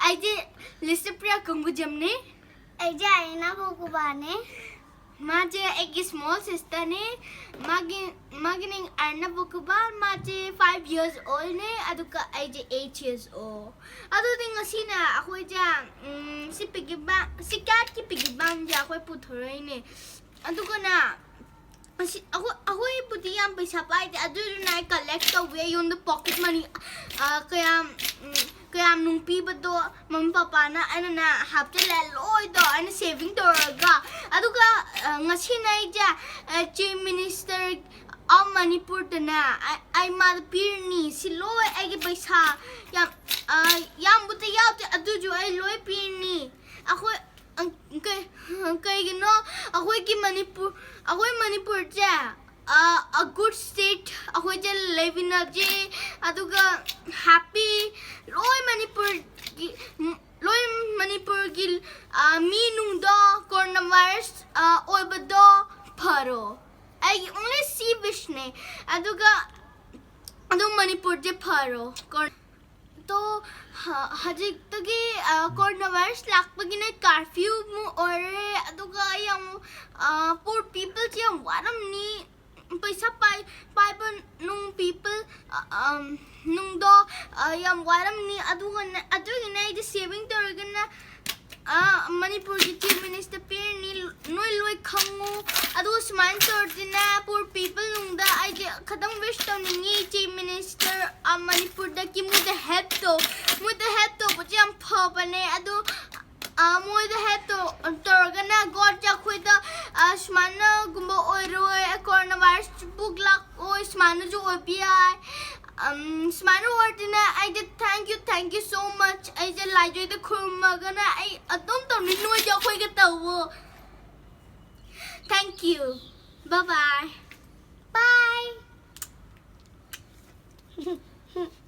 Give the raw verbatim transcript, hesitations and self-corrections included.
ꯑꯩꯁꯦ ꯂꯤꯁꯤꯄ꯭ꯔꯤꯌꯥ ꯀꯪꯒꯨꯖꯝꯅꯦ꯫ ꯑꯩꯁꯦ ꯑꯥꯏꯔꯤꯅꯥ ꯕꯣꯀꯨꯕꯥꯅꯦ꯫ ꯃꯥꯁꯦ ꯑꯩꯒꯤ small sisterꯅꯦ꯫ ꯃꯥꯒꯤ ꯃꯥꯒꯤ ꯃꯤꯡ ꯑꯥꯏꯔꯤꯅꯥ ꯕꯣꯀꯨꯕꯥ꯫ ꯃꯥꯁꯦ five years oldꯅꯦ꯫ ꯑꯗꯨꯒ ꯑꯩꯁꯦ eight years old꯫ ꯑꯗꯨꯗꯤ ꯉꯁꯤꯅ ꯑꯩꯈꯣꯏꯁꯦ ꯎꯝ, ꯁꯤ piggy bank, ꯁꯤ catꯀꯤ piggy bankꯁꯦ ꯑꯩꯈꯣꯏ ꯄꯨꯊꯣꯔꯛꯏꯅꯦ꯫ ꯑꯗꯨꯒꯅ ꯑꯁꯤ ꯑꯩꯈꯣꯏ ꯑꯩꯈꯣꯏꯕꯨꯗꯤ ꯌꯥꯝ ꯄꯩꯁꯥ ꯄꯥꯏꯗꯦ꯫ ꯑꯗꯨꯗꯨꯅ ꯑꯩ collect ꯇꯧꯋꯦ꯫ ꯑꯩꯉꯣꯟꯗ pocket money ꯀꯌꯥꯝ ꯎꯝ, ꯀꯌꯥꯝ ꯅꯨꯡ ꯄꯤꯕꯗꯣ ꯃꯃꯥ ꯄꯄꯥꯅ ꯑꯩꯅꯅꯦ ꯍꯥꯞꯆꯤꯜꯂꯦ ꯂꯣꯏꯗꯣ ꯑꯩꯅ saving ꯇꯧꯔꯒ꯫ ꯑꯗꯨꯒ ꯑ, ꯉꯁꯤꯅ ꯑꯩꯁꯦ ꯑ, Chief Minister of Manipurꯗꯅꯦ ꯑꯩ ꯑꯩ ꯃꯥꯗ ꯄꯤꯔꯅꯤ꯫ ꯁꯤ ꯂꯣꯏ ꯑꯩꯒꯤ ꯄꯩꯁꯥ ꯌꯥꯝ ꯑ, ꯌꯥꯝꯕꯨꯗꯤ ꯌꯥꯎꯗꯦ꯫ ꯑꯗꯨꯁꯨ ꯑꯩ ꯂꯣꯏ ꯄꯤꯔꯅꯤ꯫ ꯑꯩꯈꯣꯏ ꯑ, ꯀꯩ- ꯀꯩꯒꯤꯅꯣ ꯑꯩꯈꯣꯏꯒꯤ ꯃꯅꯤꯄꯨꯔ ꯑꯩꯈꯣꯏ ꯃꯅꯤꯄꯨꯔꯁꯦ ꯑ, a good state꯫ ꯑꯩꯈꯣꯏꯁꯦ ꯂꯩꯃꯤꯟꯅꯁꯦ꯫ ꯑꯗꯨꯒ happy ꯂꯣꯏ ꯃꯅꯤꯄꯨꯔꯒꯤ ꯂꯣꯏ ꯃꯅꯤꯄꯨꯔꯒꯤ ꯑ, ꯃꯤ ꯅꯨꯡꯗꯣ coronavirus ꯑ, ꯑꯣꯏꯕꯗꯣ ꯐꯔꯣ꯫ ꯑꯩꯒꯤ only ꯁꯤ wishꯅꯦ꯫ ꯑꯗꯨꯒ ꯑꯗꯨꯝ ꯃꯅꯤꯄꯨꯔꯁꯦ ꯐꯔꯣ꯫ ꯀꯣꯔ- ꯇꯣ ꯍ- ꯍꯧꯖꯤꯛꯇꯒꯤ ꯑ, coronavirus ꯂꯥꯛꯄꯒꯤꯅꯦ curfew ꯑꯃꯨꯛ ꯑꯣꯏꯔꯦ꯫ ꯑꯗꯨꯒ ꯑꯩ ꯑꯃꯨꯛ ꯑ, poor peopleꯁꯦ ꯌꯥꯝ ꯋꯥꯔꯝꯅꯤ꯫ ꯄꯩꯁꯥ ꯄꯥꯏ ꯄꯥꯏꯕ ꯅꯨꯡ people ꯑ, ꯑꯝ, ꯅꯨꯡꯗꯣ ꯑ, ꯌꯥꯝ ꯋꯥꯔꯝꯅꯤ꯫ ꯑꯗꯨꯒꯅꯦ ꯑꯗꯨꯒꯤꯅꯦ ꯑꯩꯗꯤ saving ꯇꯧꯔꯒꯅ ꯑ, ꯃꯅꯤꯄꯨꯔꯒꯤ Chief Minister ꯄꯤꯔꯅꯤ꯫ ꯅꯣꯏ ꯂꯣꯏ ꯈꯪꯉꯨ꯫ ꯑꯗꯨꯒ ꯁꯨꯃꯥꯏꯅ ꯇꯧꯔꯗꯤꯅꯦ poor people ꯅꯨꯡꯗ ꯑꯩꯗꯤ ꯈꯤꯇꯪ wish ꯇꯧꯅꯤꯡꯉꯤ꯫ Chief Minister ꯑ, ꯃꯅꯤꯄꯨꯔꯗꯒꯤ ꯃꯣꯏꯗ help ꯇꯧ ꯃꯣꯏꯗ help ꯇꯧꯕꯁꯦ ꯌꯥꯝ ꯐꯕꯅꯦ꯫ ꯑꯗꯨ ꯑ, ꯃꯣꯏꯗ help ꯇꯧ ꯇꯧꯔꯒꯅ Godꯁꯦ ꯑꯩꯈꯣꯏꯗ ꯑ, ꯁꯨꯃꯥꯏꯅꯒꯨꯝꯕ ꯑꯣꯏꯔꯣꯏ꯫ Coronavirus ꯄꯨꯛ ꯂꯥꯛꯑꯣꯏ꯫ ꯁꯨꯃꯥꯏꯅꯁꯨ ꯑꯣꯏꯕ ꯌꯥꯏ꯫ ꯑꯝ, ꯁꯨꯃꯥꯏꯅ ꯑꯣꯏꯔꯗꯤꯅꯦ ꯑꯩꯗꯤ thank you, thank you so much꯫ ꯑꯩꯁꯦ ꯂꯥꯏꯖꯩꯗ ꯈꯨꯔꯨꯝꯃꯒꯅ ꯑꯩ ꯑꯗꯨꯝ ꯇꯧꯅꯤ꯫ ꯅꯣꯏꯁꯨ ꯑꯩꯈꯣꯏꯒ ꯇꯧꯋꯣ꯫ Thank you. Bye bye.